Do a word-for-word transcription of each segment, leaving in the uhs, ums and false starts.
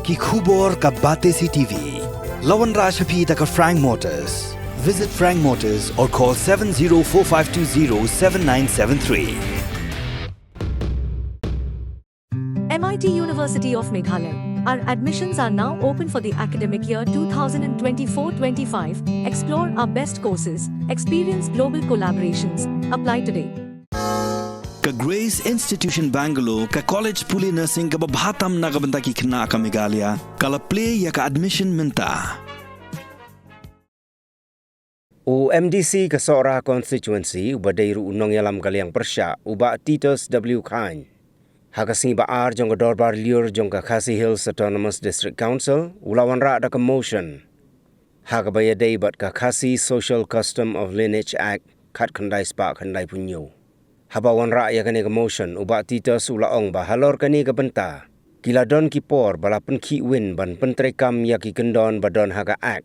Ki khubor ka Batesi T V. La wanrah sha phi da ka Frank Motors. Visit Frank Motors or call seven zero four five two zero seven nine seven three. M I T University of Meghalaya. Our admissions are now open for the academic year two thousand twenty-four twenty-five. Explore our best courses, experience global collaborations. Apply today. Ka Grace Institution Bangalore, ka college pule nursing kaba bha tam na ka bynta ki khynnah ka Meghalaya, ka la plie ïa ka admission mynta. U M D C ka Sohra constituency, uba dei ruh u nongïalam ka liang pyrshah, u Bah Titus W Chyne, ha ka sngi ba ar jong ka dorbar lyiur jong ka Khasi Hills Autonomous District Council, u la wanrah da ka motion ha kaba ïadei bad ka Khasi Social Custom of Lineage Act khatkhyndai spah khyndaiphew hynñiew. Haba wanrah ïa kane ka motion, u Bah Titus u la ong ba halor kane ka bynta ki la don ki por ba la pynkhih win ban pyntreikam ïa ki kyndon ba don ha ka Act.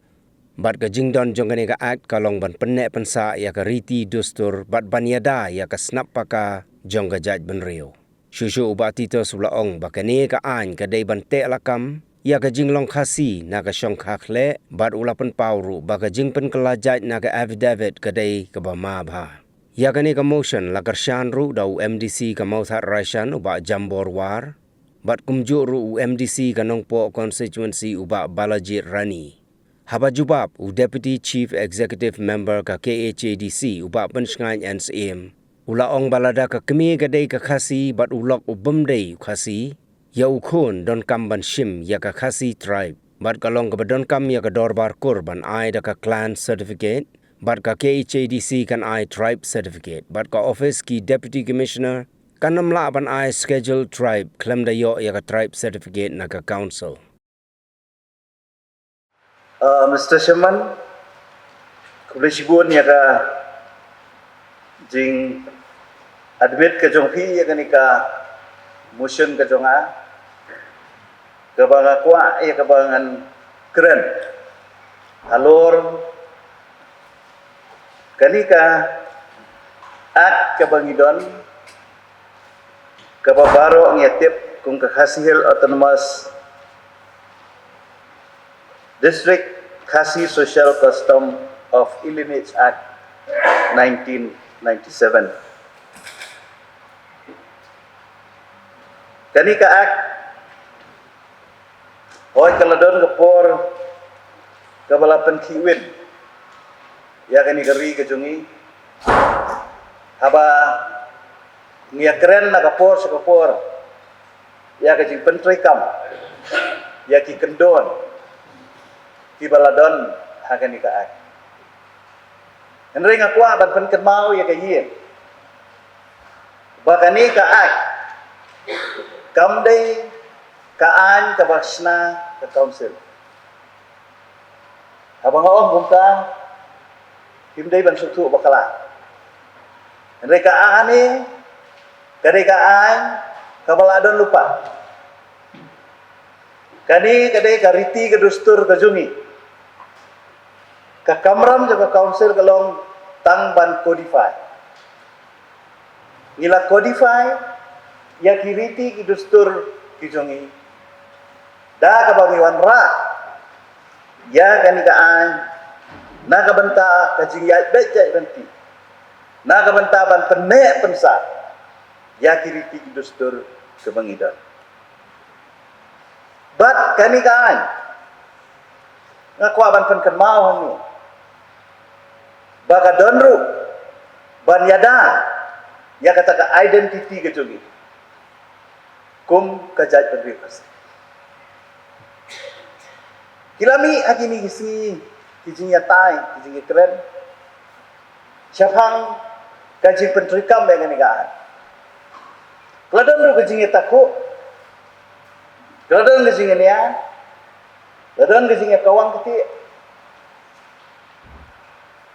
Bad ka jingdon jong kane ka Act ka long ban pynneh pynsah ïa ka riti dustur bad ban ïada ïa ka snap paka jong ka jaitbynriew. Shuh shuh u Bah Titus u la ong ba kane ka aiñ ka dei ban teh lakam ïa ka jinglong Khasi na ka shongkha khleh, bad u la pynpaw ruh ba ka jingpynkylla jait na ka affidavit ka dei kaba ma bha. Ïa kane ka motion la kyrshan ruh da u M D C ka Mawthadraishan, u Bah Jambor War, bad kumjuh ruh u M D C ka Nongpoh constituency, u Bah Balajied Rani. Haba jubab, u Deputy Chief Executive Member ka K H A D C, u Bah Pynshngaiñ N Syiem, u la ong ba lada ka kmie ka dei ka Khasi bad u lok u bym dei u Khasi, ïa u khun donkam ban shim ïa ka Khasi tribe. Bad ka long kaba donkam ïa ka dorbar kur ban ai da ka clan certificate, bad ka K H A D C kan ai tribe certificate, bad ka office ki Deputy Commissioner kan ym lah ban ai scheduled tribe khlem da ïoh ïa ka tribe certificate na ka council. Uh, Mister Chairman, khublei shibun ïa ka jing admit ka jong phi ïa kane ka motion ka jong nga, kaba nga kwah ïa kaba ngan kren halor kane ka Act kaba ngi don, kaba baroh ngi tip kum ka Khasi Hills Autonomous District Khasi Social Custom of Lineage Act nineteen ninety-seven. Kane ka Act, hooid ka la don ka por kaba la pynkhih win ïa kane ka ri ka jong ngi, haba ngi ïa kren na ka por sha ka por ïa ka jingpyntreikam ïa ki kyndon kiba la don ha kane ka Act. Hynrei nga kwah ban pynkynmaw ïa ka ïing ba kane ka Act kam dei ka aiñ kaba shna ka council. Haba nga ong kumta, phim dei ban sngewthuh bakla. Hynrei ka Act ne, ka dei ka aiñ kaba la don lypa. Kane ka dei ka riti ka dustur ka jong ngi. Ka kamram jong ka council ka long tang ban codify. Ngi la codify ïa ki riti ki dustur ki jong ngi da kaba ngi wanrah ïa kane ka aiñ na ka bynta ka jingïaid beit ïaid ryntih, na ka bynta ban pynneh pynsah ïa ki riti ki dustur kiba ngi don. Bad kane ka aiñ, nga kwah ban pynkynmaw hangne ba ka don ruh ban ïada ïa kata ka identity ka jong ngi kum ka jaitbynriew Khasi. Ki la mih ha kine ki sngi ki jingïatai, ki jingïakren shaphang ka jingpyntreikam ïa kane ka aiñ. Ka la don ruh ka jingïatakhuh, ka la don ka jingïania, ka la don ka jingïakawang kti.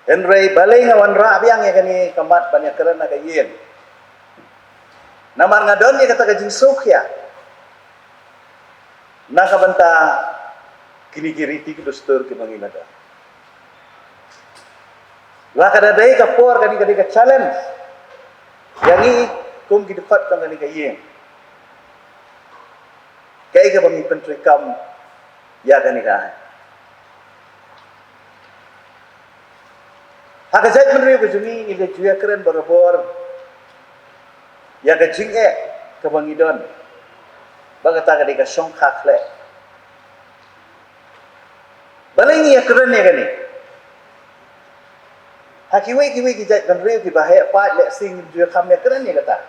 Hynrei balei nga wanrah biang ïa kane ka mat ban ïakren ha ka ïing? Namar nga don ïa kata ka jingsngewkhia na ka bynta kine ki riti ki dustur kiba ngi la don. La ka da dei ka por, kane ka dei ka challenge ïa ngi kum ki dkhot jong kane ka ïing. Kaei kaba ngi pyntreikam ïa kane ka aiñ. Ha ka jaitbynriew ka jong ngi, ngi la ju ïakren barabor ïa ka jingeh kaba ngi don, ba kata ka dei ka shongkha khleh. Balei ngi ïakren ïa kane? Ha kiwei kiwei ki jaitbynriew kiba heh paid lehse ngim ju kham ïakren ïa kata.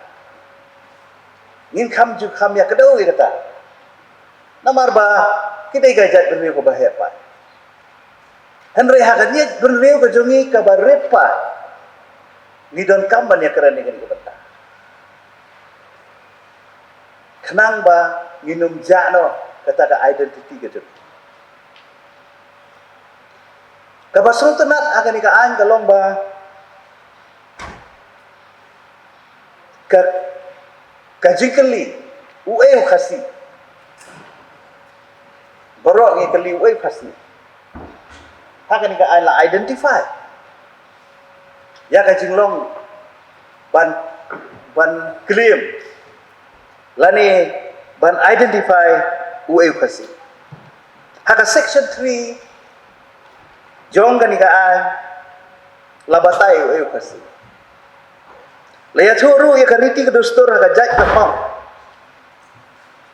Ngim kham ju kham ïakdew ïa kata. Namar ba ki dei ka jaitbynriew kaba heh paid. Hynrei ha ka jaitbynriew ka jong ngi kaba rit paid, ngi donkam ban ïakren ïa kane ka bynta, khnang ba ngin ym jah noh kata ka identity ka jong ngi. Kaba sngewtynnat ha kane ka aiñ ka long ba ka, ka jingkylli uei u Khasi. Baroh ngi kylli uei u Khasi. Ha kane ka aiñ la identify ïa ka jinglong ban, ban claim lane ban identify uei u Khasi. Ha ka section three jong kane ka aiñ la batai uei u Khasi. La ïathuh ruh ïa ka riti ka dustur ha ka jait ka phong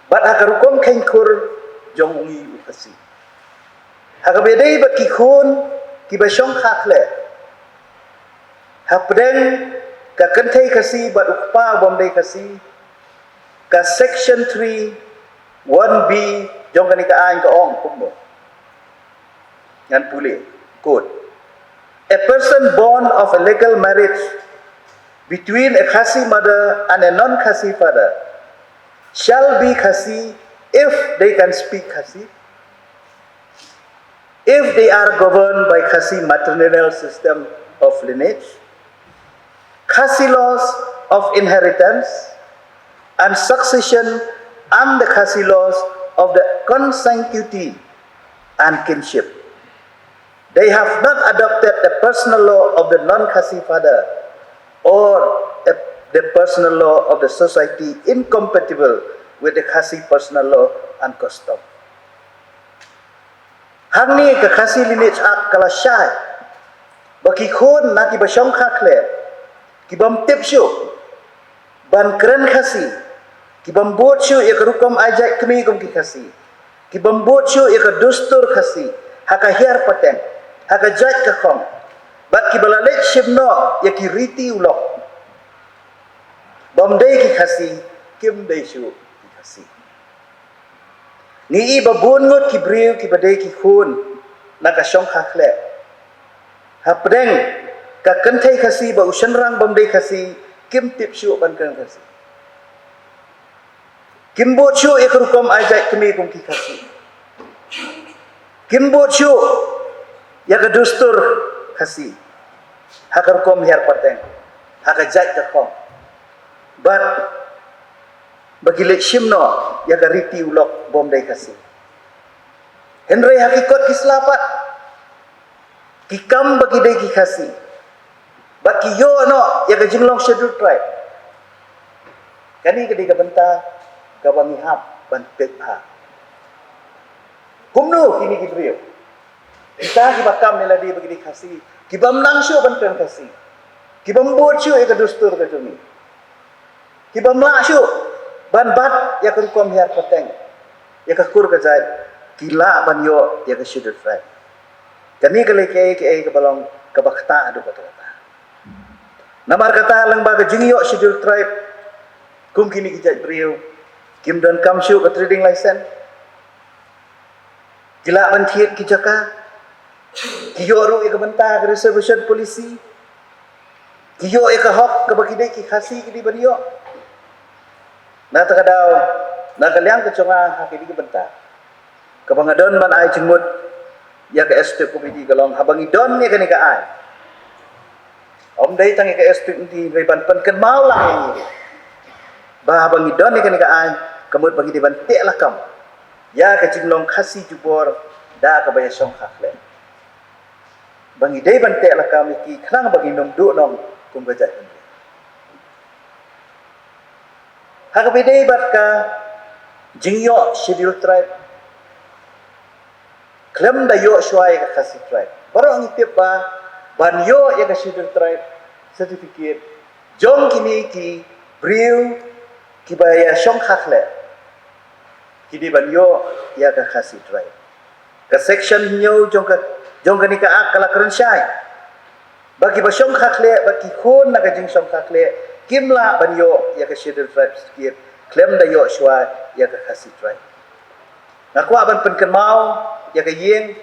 bad ha ka rukom kheiñkhur jong ngi u Khasi. Ha kaba ïadei bad ki khun kiba shongkha khleh hapdeng ka kynthei Khasi bad u kpa u bym dei Khasi, ka section three one B jong kane ka aiñ ka ong kumno. Ngan pule. Quote, "A person born of a legal marriage between a Khasi mother and a non-Khasi father shall be Khasi if they can speak Khasi, if they are governed by Khasi matrilineal system of lineage, Khasi laws of inheritance and succession, and the Khasi laws of the consanguinity and kinship. They have not adopted the personal law of the non-Khasi father or a, the personal law of the society incompatible with the Khasi personal law and custom." Hangne ka Khasi Lineage Act ka la shai ba ki khun na kiba shongkha khleh, ki bym tip shuh ban kren Khasi, ki bym bud shuh ïa ka rukom ai jait kmie kum ki Khasi, ki bym bud shuh ïa ka dustur Khasi ha ka hiar pateng, ha ka jait ka khong, bad kiba la leit shim noh ïa ki riti u lok, bym dei ki Khasi, kim dei shuh ki Khasi. Ngi i ba bun ngut ki briew kiba dei ki khun na ka shongkha khleh, hapdeng ka kynthei Khasi bad u shynrang bym dei Khasi, kim tip shuh ban kren Khasi, kim bud shuh ïa ka rukom ai jait kmie kum ki Khasi, kim bud shuh ïa ka dustur Khasi ha ka rukom hiar pateng, ha ka jait ka khong, bad ba ki leit shim noh ïa ka riti u lok bym dei Khasi. Hynrei ha ki kot ki sla pat ki kam ba ki dei ki Khasi bad ki ïoh noh ïa ka jinglong Scheduled Tribe. Kane ka dei ka bynta kaba ngi hap ban peit bha. Kumno kine ki briew, kita kiba kam ïa lade ba ki dei Khasi, ki bym nang shuh ban kren Khasi, ki bym bud shuh ïa ka dustur ka jong ngi, ki bym lah shuh ban bat ïa ka rukom hiar pateng, ïa ka kur ka jait, ki lah ban ïoh ïa ka Scheduled Tribe. Kane ka lei kaei kaei kaba long kaba ktah haduh katta katta. Namar kata lyngba ka jingïoh Scheduled Tribe kum kine ki jait briew, kim donkam shuh ka trading license, ki lah ban thied ki jaka, ki ïoh ruh ïa ka bynta ka reservation policy, ki ïoh ïa ka hok kaba ki dei ki Khasi ki dei ban ïoh. Na kata ka daw, na ka liang ka jong nga ha kine ki bynta, kaba nga don ban ai jingmut ïa ka Executive Committee ka long, haba ngi don ïa kane ka aiñ, ym dei tang ïa ka Executive Committee, hynrei ban pynkynmaw lang ïa ngi ba haba ngi don ïa kane ka aiñ, ka mut ba ngi dei ban teh lakam ïa ka jinglong Khasi jubor da kaba ïashongkha khleh, ba ngi dei ban teh lakam ïa ki khnang ba ngin ym duh nong kum ka jaitbynriew. Ha kaba ïadei bad ka jingïoh Scheduled Tribe, khlem da ïoh shuwa ïa ka Khasi Tribe. Baroh ngi tip ba ban ïoh ïa ka Scheduled Tribe certificate jong kine ki briew kiba ïa shong kha khleh, ki dei ban ïoh ïa ka Khasi Tribe. Ka section hynñiew jong ka, jong kane ka Act ka la kren shai ba kiba shong kha khleh, ba ki khun na ka jingshong kha khleh, kim lah ban ïoh ïa ka Scheduled Tribe certificate khlem da ïoh shuwa ïa ka Khasi Tribe. Nga kwah ban pynkynmaw ïa ka ïing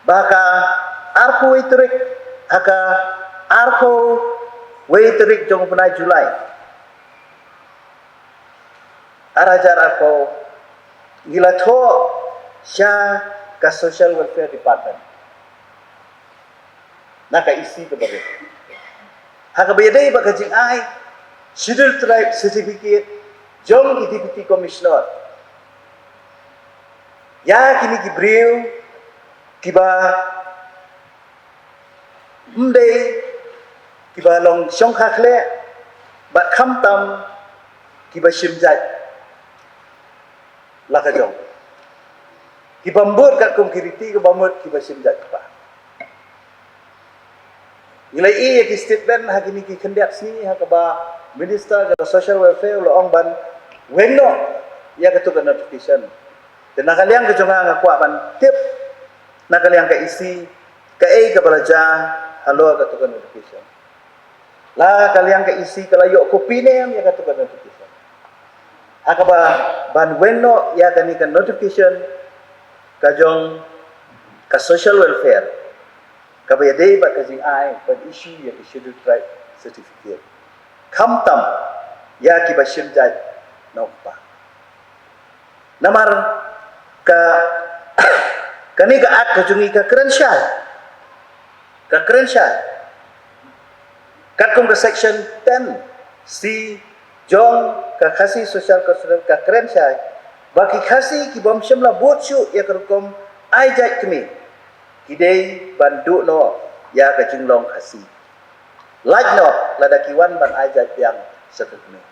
ba ha ka arphew wei tarik, ha ka arphew wei tarik jong u bnai July ar hajar arphew, ngi la thoh sha ka Social Welfare Department na ka E C kaba rit, ha kaba ïadei bad ka jingai Scheduled Tribe certificate jong i Deputy Commissioner ïa kine ki briew kiba ym dei kiba long shong kha khleh bad khamtam kiba shim jait la ka jong, kiba mut katkum ki riti, kiba mut kiba shim jait kpa. Ngi la ïohi ïa ki statement ha kine ki khyndiat sngi ha kaba Minister ka Social Welfare u la ong ban weng noh ïa katto ka notification. Te na ka liang ka jong nga, nga kwah ban tip na ka liang ka E C kaei kaba la jia halor katto ka notification. La ka liang ka E C ka la ïoh copy ne em ïa katto ka notification? Ha kaba ban weng noh ïa kane ka notification ka jong ka Social Welfare kaba ïadei bad ka jingai ban issue ïa ka Scheduled Tribe certificate, khamtam ïa kiba shim jait na u kpa. Namar ka kane ka Act ka jong ngi ka kren shai, ka kren shai katkum ka section ten C jong ka Khasi Social Constitution, ka kren shai ba ki Khasi ki bym shym la bud shuh ïa ka rukom ai jait kmie ki dei ban duh noh ïa ka jinglong Khasi, lait noh lada ki wan ban ai jait biang sha ka kmie.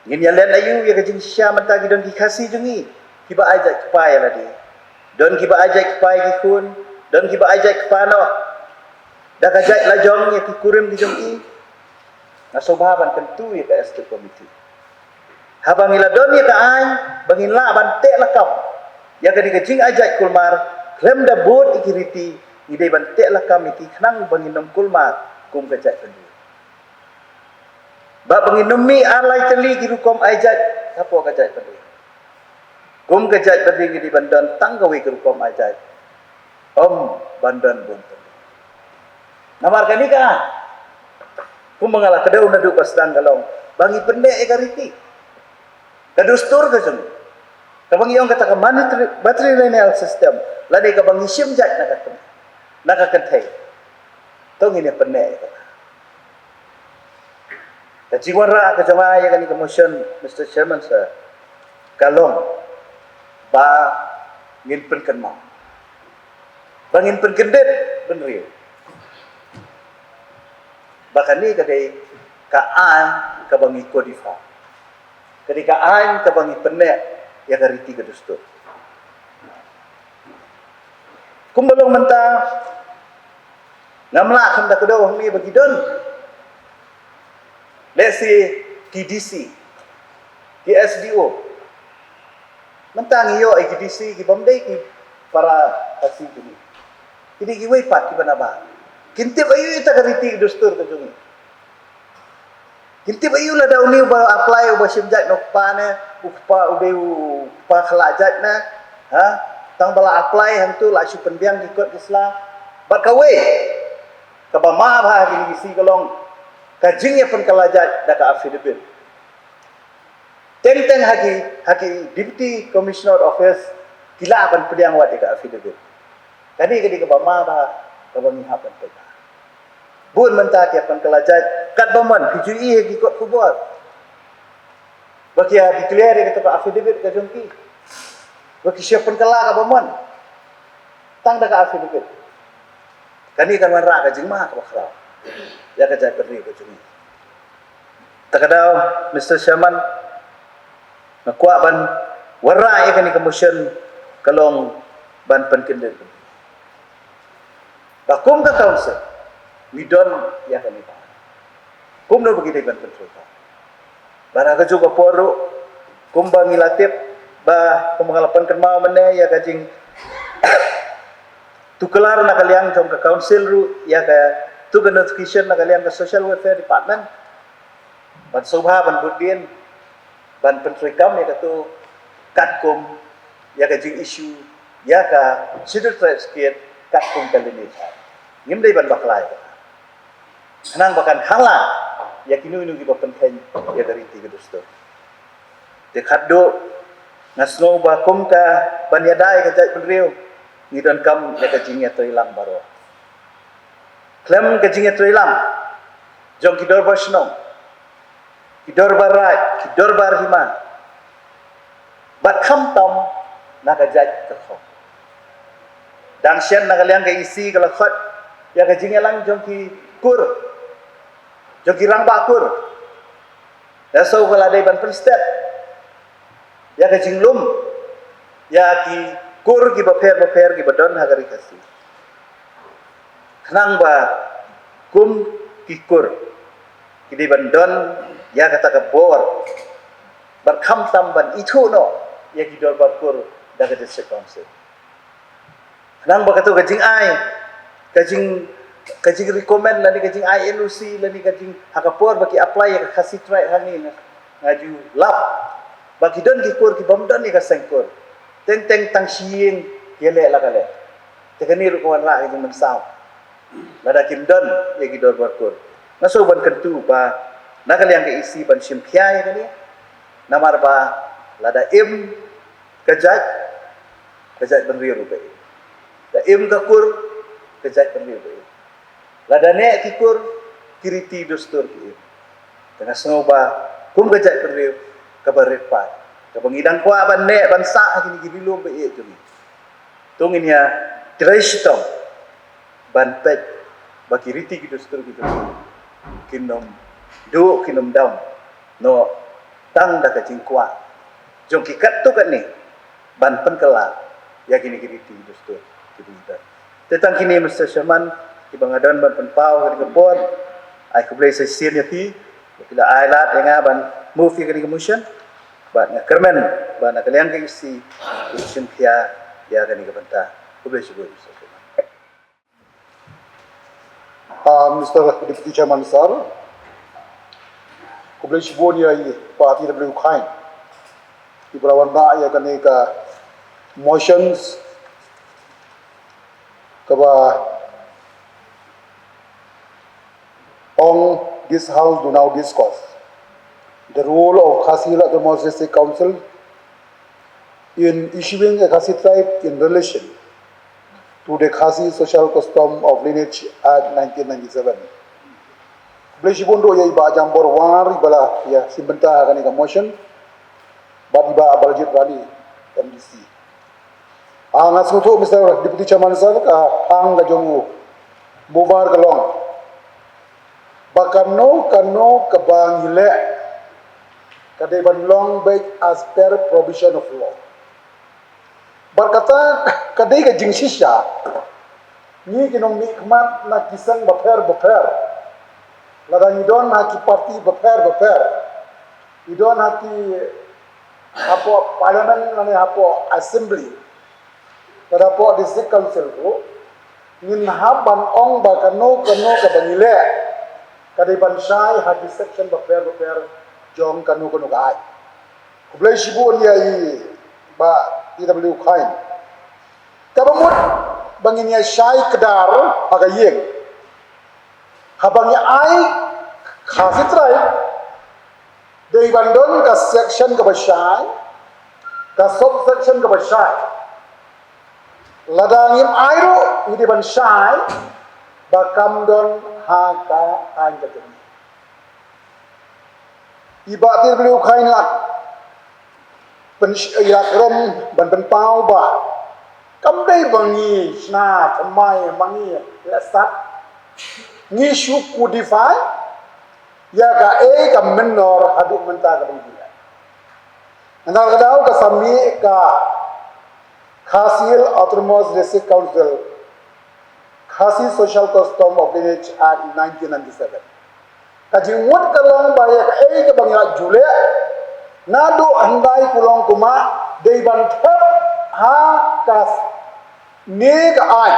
Ngin ïa len aïu ïa ka jingshisha mynta? Ki don ki Khasi jong ngi kiba ai jait kpa ïa lade, don kiba ai jait kpa ïa ki khun, don kiba ai jait kpa noh da ka jait la jong ïa ki kurim ki jong ki. Nga sngewbha ban kyntu ïa ka Executive Committee, haba ngi la don ïa ka aiñ ba ngin lah ban teh lakam ïa kane ka jingai jait kulmar khlem da bud ïa ki riti, ngi dei ban teh lakam ïa ki khnang ba ngin ym kulmar kum ka jaitbynriew. Ba, ba ngin ym mih ar lai tylli ki rukom ai jait hapoh ka jaitbynriew. Kum ka jaitbynriew ngi dei ban don tang kawei ka rukom ai jait, ym ban don bun tylli. Namar kane ka, kumba nga la kdew naduh ba sdang ka long ba ngi pynneh ïa ka riti, ka dustur ka jong ngi, kaba ngi ong kata ka matri-, matrilineal system, lane kaba ngi shim jait na ka kyn-, na ka kynthei. To ngin ïa pynneh ïa kata. Ka jingwanrah ka jong nga ïa kane ka motion, Mister Chairman Sir, ka long ba ngin pynkynmaw, ba ngin pynkyndit bynriew ba kane ka dei ka aiñ kaba ngi codify, ka dei ka aiñ kaba ngi pynneh ïa ka riti ka dustur. Kumba long mynta, ngam lah kham da kdew hangne ba ki don, let's say, ki D C, ki S D O. Mynta ngi ïoh ïa ki D C ki bym dei ki para Khasi jong ngi, ki dei kiwei pat kiba na bar. Kin tip aïu ïa ka riti ka dustur ka jong ngi? Kin tip aïu lada une uba apply uba shim jait na u kpa ne, u kpa u dei u kpa khlad jait ne? Ha? Tang ba la apply hangto la shu pynbiang ki kot ki sla. Bad kawei kaba ma bha ha kine ki D C ka long ka jingïapynkylla jait da ka affidavit. Teng teng ha ki, ha ki Deputy Commissioner Office ki lah ban pdiang wat ïa ka affidavit. Kane ka dei kaba ma bha kaba ngi hap ban peit. Bun mynta ki ïapynkylla jait katba mon, phi ju ïohi ha ki kot khubor ba ki ïa declare ïa kata ka affidavit ka jong ki, ba ki shu pynkylla katba mon tang da ka affidavit. Kane kan wanrah ka jingma kaba khraw ïa ka jaitbynriew ka jong ngi. Ta ka daw, Mister Chairman, nga kwah ban Wanrah ïa kane ka motion ka long ban pynkyndit ba kum ka council ngi don ïa kane ba kumno ba ngi dei ban pyntrei ka. Bad ha kajuh ka por ruh, kumba ngi la tip, ba kumba nga la pynkynmaw mynne ïa ka jing tuklar na ka liang jong ka council ruh ïa ka, tu ka notification na ka liang ka Social Welfare Department ban sngewbha ban bud dien ban pyntrei kam ïa katu katkum ïa ka jing issue ïa ka Scheduled Tribe State katkum ka lineage. Ngim dei ban bakla ïa kata. Khnang ba kan khang lang ïa kino kino kiba pynkheiñ ïa ka riti ka dustur. Te khatduh nga sngew ba kum ka ban ïada ïa ka jaitbynriew, ngi donkam ïa ka jingïatreilang baroh. Khlem ka jingïatreilang jong ki dorbar shnong, ki dorbar raid, ki dorbar hima, bad khamtam na ka jait ka khot. Dang shen na ka liang ka E C ka la khot ïa ka jingïalang jong ki kur, jong ki rangbah kur. Da shu ka la dei ban pynstet ïa ka jinglum ïa ki kur kiba pher ba pher kiba don ha ka ri Khasi. Khnang ba kum ki kur ki dei ban don ïa kata ka bor bad khamtam ban ithuh noh ïa ki dorbar kur da ka district council. Khnang ba katu ka jingai, ka jing, ka jing recommend lane ka jingai N O C lane ka jing ha ka por ba ki apply ïa ka Khasi Tribe hangne, nga ju lap ba ki don ki kur ki bym don ïa ka seng kur. Teng teng tang shi ïing ki leh la ka leh. Te kane ruh ka wanrah ka jingmynsaw lada kim don ïa ki dorbar kur. Nga sngew ban kyntu ba na ka liang ka E C ban shim khia ïa kane. Namar ba lada im ka jait, ka jaitbynriew ruh ka im. Lada im ka kur, ka jaitbynriew ka im. Lada neh ki kur, ki riti dustur ki im. Te nga sngew ba kum ka jaitbynriew kaba rit paid, kaba ngi dang kwah ban neh ban sah ha kine ki ri lum ba ïeit jong ngi, to ngin ïa trei shitom ban peit ba ki riti ki dustur ki jong ngi kin ym duh, kin ym dam noh tang da ka jingkwah jong ki katto katne ban pynkylla ïa kine ki riti dustur kiba ngi don. Te tang kine, Mister Chairman, kiba nga don ban pynpaw ha kane ka por. Ai khublei sa shisien ïa phi ba phi la ai lad ïa nga ban move ïa kane ka motion. Bad nga kyrmen ba na ka liang ka E C kin shim khia ïa kane ka bynta. Khublei shibun, Mister Chairman. Ah, Mister Deputy Chairman Sir, khublei shibun ïa i Bah T W Khain iba la wanrah ïa kane ka motions kaba ong, this House do now discuss the role of Khasi Hills Autonomous District Council in issuing a Khasi tribe in relation to the Khasi Social Custom of Lineage Act nineteen ninety-seven. Khublei shibun ruh ïa i Bah Jambor War iba la ïa shim bynta ha kane ka motion, bad i Bah Baljit Rani, M D C. Ah, nga sngewthuh, Mister Deputy Chairman Sir, ka hang ka jong u Bubar ka long ba kano kano kaba ngi leh ka dei ban long beit as per provision of law. Bad kata ka dei ka jingshisha. Ngi ki nongmihkhmat na ki seng bapher bapher, lada ngi don ha ki party bapher bapher, ngi don ha ki, hapoh parliament lane hapoh assembly, lada hapoh district council ruh, ngin hap ban ong ba kano kano kaba ngi leh ka dei ban shai ha ki section bapher bapher jong kano kano ka aiñ. Khublei shibun ïa i Bah T W Khain. Kaba mut ba ngin ïa shai kdar ha ka ïing, haba ngi ai Khasi tribe, dei ban don ka section kaba shai, ka subsection kaba shai. Lada ngim ai ruh, ngi dei ban shai ba kam don ha ka aiñ ka jong ngi. I Bah T W Khain la pyn-, i la kren ban pynpaw ba kam dei ba ngi shna thymmai, ba ngi leh sat. Ngi shu codify ïa kaei ka mynnor haduh mynta kaba ngi leh. Nangta ka daw ka sa mih ka Khasi Hills Autonomous District Council, Khasi Social Custom of Lineage Act nineteen ninety-seven. Ka jingmut ka long ba ïa kaei kaba ngi la ju leh naduh hyndai kulong kumah dei ban thep ha kane ka aiñ.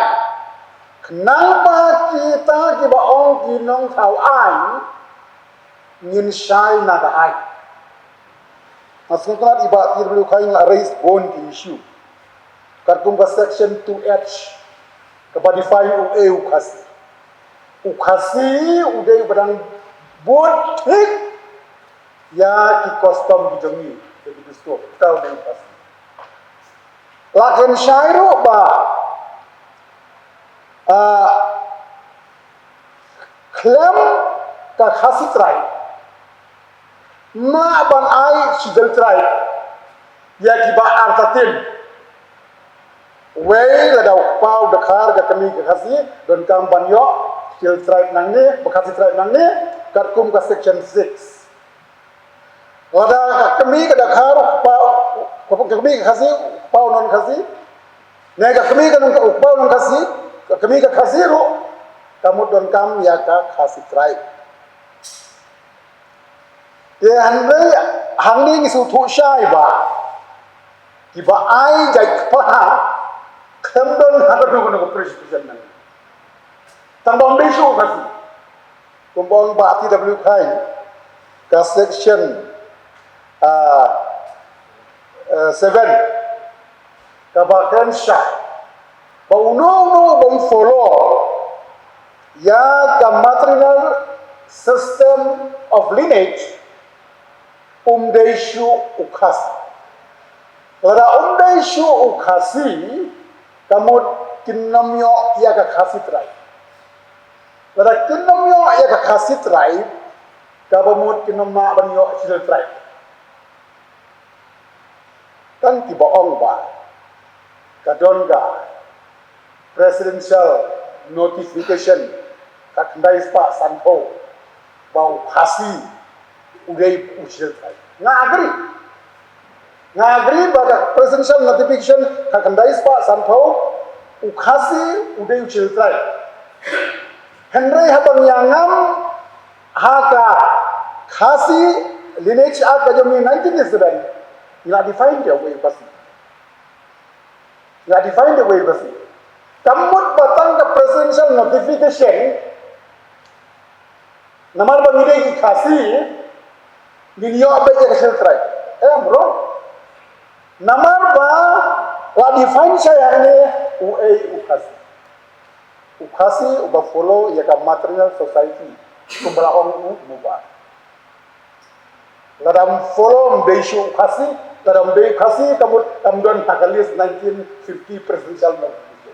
Khnang ba kita kiba ong ki nongthaw aiñ ngin shai na ka aiñ. Nga sngewtynnat i Bah T W Khaing la raise bun ki issue. Katkum ka section two H kaba define uei u Khasi. U Khasi u dei uba dang bud thik ïa ki custom ki jong ngi, ïa ki dustur, uta u dei u Khasi. La kren shai ruh ba, ah, khlem ka Khasi tribe, ym lah ban ai Scheduled Tribe ïa kiba artatien. Wei lada u kpa u dkhar ka kmie ka Khasi, donkam ban ïoh Scheduled Tribe nangne, ba Khasi Tribe nangne, katkum ka section six. Lada ka kmie ka dkhar u kpa, ka kmie ka Khasi, u kpa u non Khasi, ne ka kmie ka non, u kpa u non Khasi, ka kmie ka Khasi ruh, ka mut donkam ïa ka Khasi Tribe. Te hynrei hangne ngi sngewthuh shai ba kiba ai jait kpa khlem don ha kano kano ka prescription nangne. Tang ba ym dei shuh u Khasi. Kumba ong Bah T W Khaing, ka section, ah, eh, seven, kaba kren shai ba uno uno uba ym follow ïa ka matrilineal system of lineage, um dei shuh u Khasi. Lada um dei shuh u Khasi, ka mut kin ym ïoh ïa ka Khasi tribe. Lada kin ym ïoh ïa ka Khasi tribe, kaba mut kin ym lah ban ïoh Scheduled Tribe. Tang kiba ong ba ka don ka presidential notification ka khyndai spah sanphew ba u Khasi u dei u Scheduled Tribe. Nga agree. Nga agree ba ka presidential notification ka khyndai spah sanphew u Khasi u dei u Scheduled Tribe. Hynrei haba ngi ïa ngam ha ka Khasi Lineage Act ka jong ngi nineteen eighty-seven, ngi la define de uei u Khasi. Ngi la define de uei u Khasi. Ka mut ba tang ka presidential notification, namar ba ngi dei ki Khasi, ngin ïoh beit ïa ka Scheduled Tribe. Em, wrong. Namar ba la define shai hangne uei u Khasi. U Khasi uba follow ïa ka matrilineal society, kumba la ong u Mubarak. Lada ym follow, ym dei shuh u Khasi, lada ym dei u Khasi, ka mut kam don ha ka list nineteen fifty presidential notification.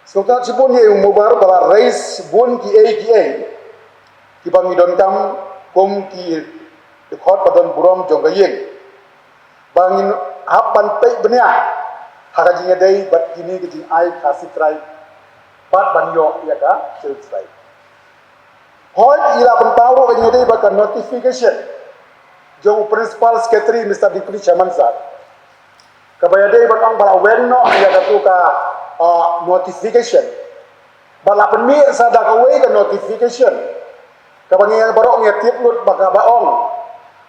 Sngewtynnat shibun ïa u Mubarak ba la raise bun kiei kiei kiba ngi donkam kum ki dkhot ba don burom jong ka ïing. Ba ngin hap ban peit bniah ha ka jingïadei bad kine ki jingai Khasi tribe bad ban ïoh ïa ka Scheduled Tribe. Hooid, ngi la pynpaw ruh ka jingïadei bad ka notification jong u Principal Secretary, Mister Deputy Chairman Sir, kaba ïadei bad ong ba la weng noh ïa katu ka, ah, notification. Ba la pynmih sa da kawei ka notification kaba ngi baroh ngi tip lut ba kaba ong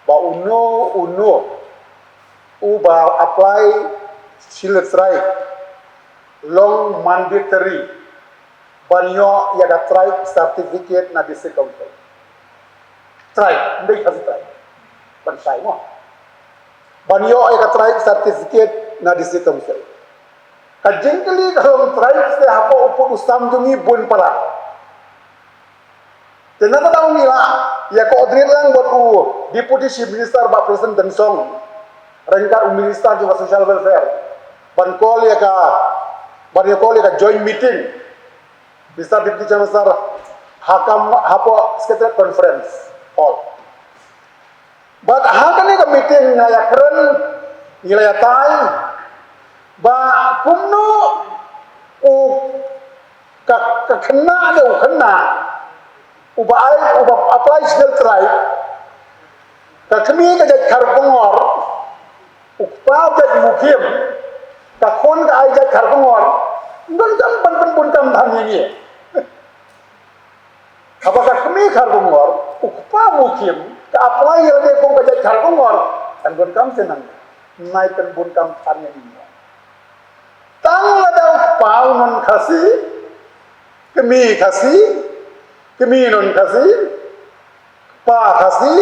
ba uno uno uba apply Scheduled Tribe long mandatory ban ïoh ïa ka tribe certificate na District Council. Tribe, ym dei Khasi tribe. Ban shai mo. Ban ïoh ïa ka tribe certificate na District Council. Ka jingkylli ka long, tribes te hapoh u pud u sam jong ngi bun palat. Te nangta ngi la ïa coordinate lang bad u Deputy Chief Minister Bah Prestone Tynsong ryngkat u Minister jong ka Social Welfare ban call ïa ka, ban ïa call ïa ka joint meeting, Mister Deputy Chief Minister, ha kam, hapoh Secretariat Conference Hall. Bad ha kane ka meeting nga ïa kren, ngi la ïa tai ba kumno u ka, ka khynnah ne u khynnah uba ai, uba apply Scheduled Tribe, Ka kmie ka jait Kharkongor, u kpa u jait Mukim, ka khun ka ai jait Kharkongor, don kam ban pynbun kam than ïa ngi. Haba ka kmie Kharkongor, u kpa Mukim, ka apply ïa lade kum ka jait Kharkongor, kan don kam seh nang. Nai pynbun kam than ïa ngi. Tang lada u kpa u non Khasi, kmie Khasi, kmie non Khasi, kpa Khasi,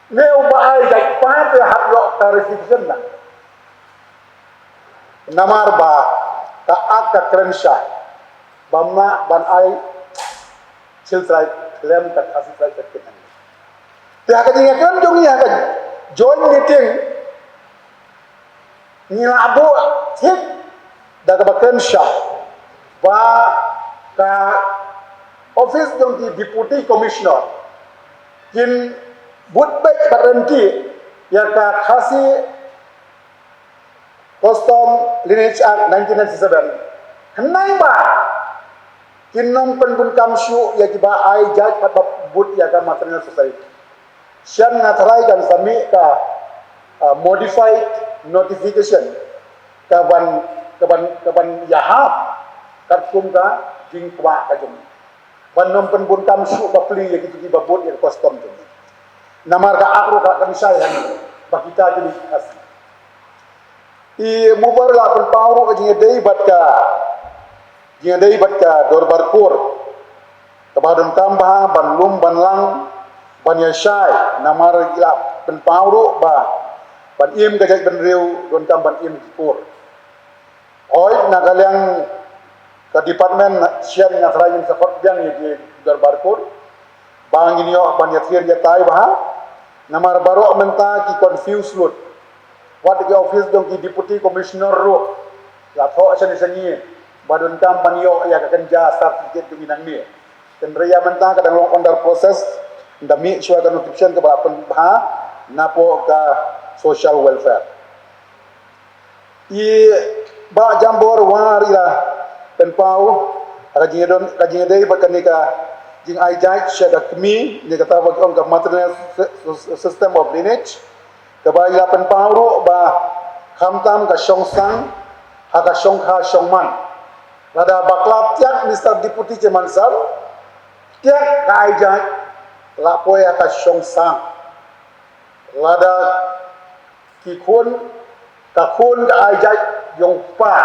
ne uba ai jait kpa te hap ïoh clarification na. Namar ba ka Act ka kren shai ba ym lah ban ai Hill Tribe khlem ka Khasi Tribe ka kit. Te ha ka jingïakren jong ngi ha ka joint meeting, ngi la buh thik da kaba kren shai ba ka office jong ki Deputy Commissioner kin bud beit bad ryntih ïa ka Khasi Custom Lineage Act nineteen ninety-seven. Khnang ba kin ym pynbun kam shuh ïa kiba ai jait bad ba bud ïa ka Matrilineal Society. Shen nga tharai kan sa mih ka, uh, modified notification ka ban, ka ban, ka ban ïahap katkum ka jingkwah ka jong ngi. Ban ym pynbun kam shuh bapli ïa kito kiba bud ïa ka custom jong ngi. Namar ka Act ruh ka kren shai hangne ba kita ki dei ki Khasi. I Mubar la pynpaw ruh ka jingïadei bad ka, jingïadei bad ka Dorbar Kur. Kaba donkam bha ban lum ban lang ban ïashai, namar i la pynpaw ruh ba ban im ka jaitbynriew donkam ban im ki kur. Hooid, na ka liang ka department, shen nga tharai ngin sa khot biang ïa ki Dorbar Kur ba ngin ïoh ban ïathir ïatai bha. Namar baroh mynta ki confuse lut. Wat ki office jong ki Deputy Commissioner ruh la thoh shane shane ba donkam ban ïoh ïa ka kynja certificate jong ngi nangne. Hynrei ïa mynta ka dang long under process, ynda mih shuwa ka notification kaba pynbha napoh ka Social Welfare. I Bah Jambor War i la pynpaw ha ka jingdon, ka jingdei bad kane ka jingai jait sha ka kmie, ne kata ba ki ong ka Matrilineal Sy-, Sy-, System of Lineage, kaba i la pynpaw ruh ba khamtam ka shongsang ha ka shongkha shongman. Lada bakla tiak Mister Deputy Chairman Sir, tiak ka ai jait la poi ha ka shongsang. Lada ki khun, ka khun ka ai jait jong u kpa.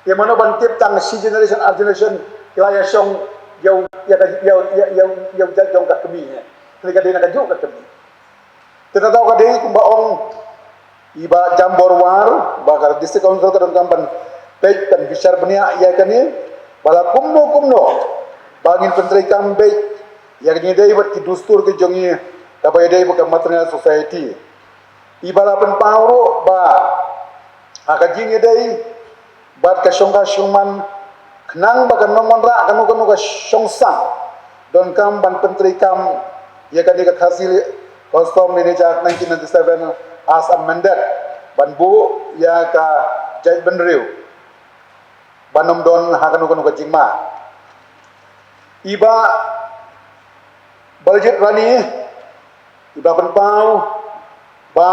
Te mano ban tip tang shi generation ar generation ki la ïa shong ïa u, ïa ka, ïa u, ïa u, ïa u, ïa u jait jong ka kmie. Kane ka dei na kajuh ka kmie. Te kata ka dei kumba ong i Bah Jambor War ba ka District Council ka donkam ban peit, ban bishar bniah ïa kane, ba la kumno kumno ba ngin pyntreikam beit ïa ka jingdei bad ki dustur ki jong ngi kaba ïadei bad ka Matrilineal Society. I Bah la pynpaw ruh ba ha ka jingïadei bad ka shongkha shongman, khnang ba kan ym wanrah kano kano ka shongsang, donkam ban pyntreikam ïa kane ka Khasi Custom Lineage Act nineteen ninety-seven as amended, ban buh ïa ka jaitbynriew ban ym don ha kano kano ka jingma. I Bah Baljit Rani i la pynpaw ba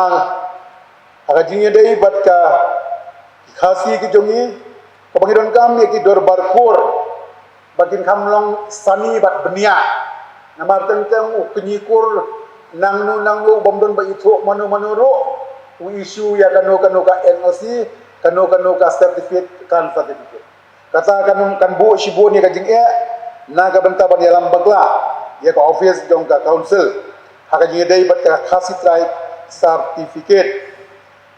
ha ka jingïadei bad ka, ki Khasi ki jong ngi, kaba ngi donkam ïa ki Dorbar Kur ba kin kham long sani bad bniah. Namar teng teng u kñi kur nangno nangno u bym don ba ithuh mano mano ruh, u issue ïa kano kano ka N O C, kano kano ka certificate, clan certificate. Kata kan, kan buh shibun ïa ka jingeh na ka bynta ban ïalam bakla ïa ka office jong ka council ha ka jingïadei bad ka Khasi Tribe Certificate.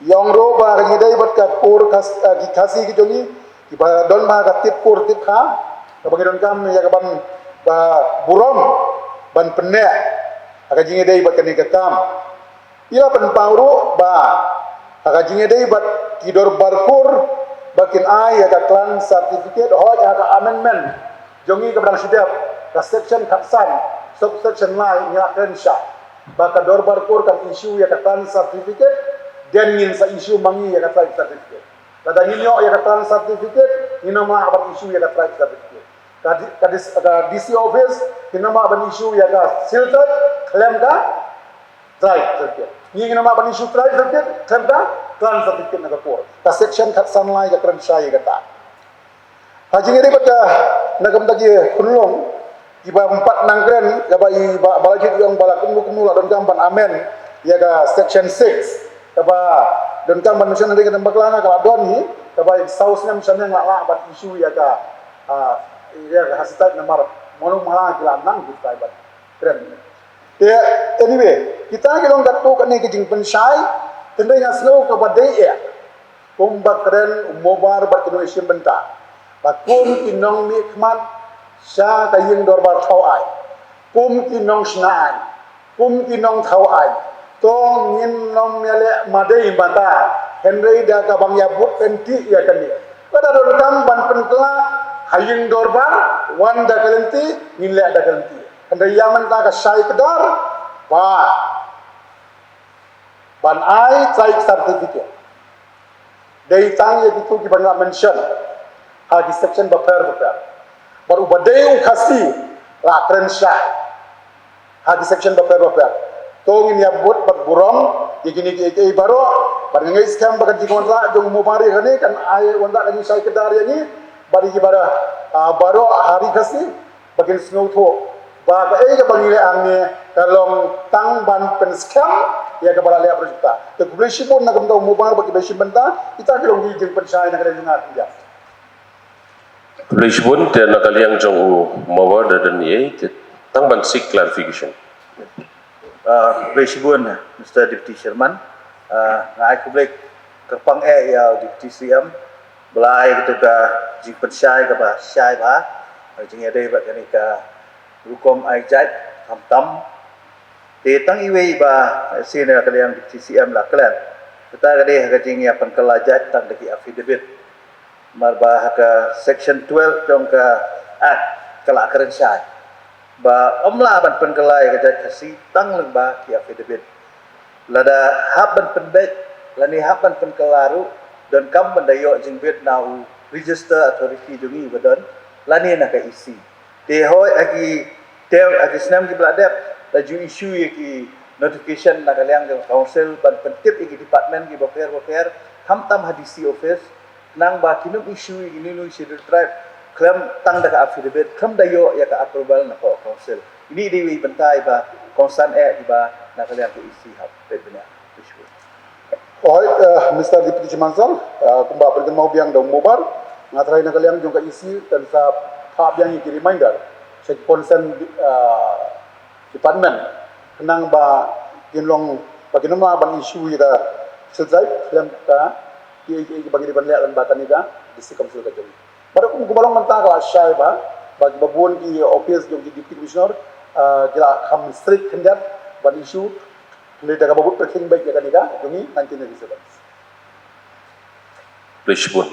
Ïa ong ruh ba ha ka jingïadei bad ka kur Khas-, eh, ki Khasi ki jong ngi kiba don bha ka tip kur tip kha, kaba ngi donkam ïa ka ban ba burom ban pynneh ha ka jingïadei bad kane ka kam. I la pynpaw ruh ba ha ka jingïadei bad ki Dorbar Kur ba kin ai ïa ka clan certificate, hooid ha ka amendment jong ngi kaba dang shu dep, ka section khatsan, subsection lai, ngi la kren shai ba ka Dorbar Kur kan issue ïa ka clan certificate, then ngin sa issue ma ngi ïa ka tribe certificate. Lada ngin ïoh ïa ka clan certificate, ngin ym lah ban issue ïa ka tribe certificate. Ka di-, ka dis-, ka D C office, ngin ym lah ban issue ïa ka Hill Tribe khlem ka Tribe certificate. Ngi ngin ym lah ban issue tribe certificate khlem da clan certificate na ka por. Ka section khatsan lai ka kren shai ïa kata. Ha jingïadei bad ka, na ka bynta ki khunlung, kiba ym pat nang kren, kaba i Bah Balajied i ong ba la kumno kumno la donkam ban amend ïa ka section six, kaba donkam ban mention hynrei ka dang bakla nga ka la don hi, kaba i saw snem shaneng la lah ban issue ïa ka, ah, ïa ka Khasi tribe namar mano mala ki la nang ki tribe ban kren. Te, anyway, kita ki long katto katne ki jingpynshai, hynrei nga sngew kaba dei eh. Kumba kren u Mobar bad ki nongshim bynta, ba kum ki nongmihkhmat sha ka ïing dorbar thaw aiñ, kum ki nongshna aiñ, kum ki nongthaw aiñ, to ngin ym ïaleh madei mata, hynrei da kaba ngi ïabud lynti ïa kane. Lada donkam ban pynkylla ha ïing dorbar, wan da ka lynti, ngin leh da ka lynti. Hynrei ïa mynta ka shai kdar, ba ban ai tribe certificate dei tang ïa kito kiba nga mention ha ki section bapher bapher. Bad uba dei u Khasi la kren shai ha ki section bapher bapher. To ngin ïabud bad burom ïa kine kiei kiei baroh. Bad nga ngeit skhem ba ka jingwanrah jong u Mobar ïa kane kan ai wanrah ka jingshai kdar ïa ngi bad ïa ki baroh, ah, baroh ha ri Khasi. Ba kin sngewthuh ba kaei kaba ngi leh hangne ka long tang ban pynskhem ïa kaba la leh ha project. Te khublei shibun na ka bynta u Mobar bad kiba shim bynta, kita ki long ki jingpynshai na ka liang jong nga. Khublei shibun. Te na ka liang jong u Mobar da don ei te tang ban seek clarification. Ah, khublei shibun Mister Deputy Chairman. Ah, nga ai khublei kyrpang eh ïa u Deputy C M ba la ai kata ka jingpynshai kaba shai bha, jingïadei bad kane ka rukom ai jait khamtam. Te tang iwei ba senior ka liang Deputy C M la kren, kata ka dei ha ka jingïapynkylla jait tang da ki affidavit. Namar ba ha ka section twelve jong ka Act ka la kren shai ba ym lah ban pynkylla ïa ka jait Khasi tang lyngba ki affidavit. Lada hap ban pynbeit lane hap ban pynkylla ruh, donkam ban da ïoh jingbit na u register authority jong ngi ba don lane na ka E C. Te hooid ha ki, te ha ki snem kiba la dep la ju issue ïa ki notification na ka liang jong ka council ban pyntip ïa ki department kiba pher ba pher, khamtam ha D C office, khnang ba kin ym issue ïa kine ki Scheduled Tribe khlem tang da ka affidavit, khlem da ïoh ïa ka approval na ka council. Ine i dei iwei i bynta iba kongsan eh iba na ka liang ka E C hap peit bniah. Hooid, eh, Mister Deputy Chairman Sir, eh, kumba pynkynmaw biang da u Mobar, nga tharai na ka liang jong ka E C kan sa phah biang ïa ki reminder sha ki concern, eh, department khnang ba kin long, ba kin ym lah ban issue ïa ka Scheduled Tribe khlem ka, ki, ki, ki ba ngi dei ban leh lyngba kane ka D C Council ka jong ngi. Bad kum kumba long mynta ka la shai bha ba kiba bun ki office jong ki Deputy Commissioner, ah, ki la kham strict khyndiat ban issue, hynrei da kaba bud pyrkhing beit ïa kane ka jong ngi nineteen ninety-seven. Khublei shibun.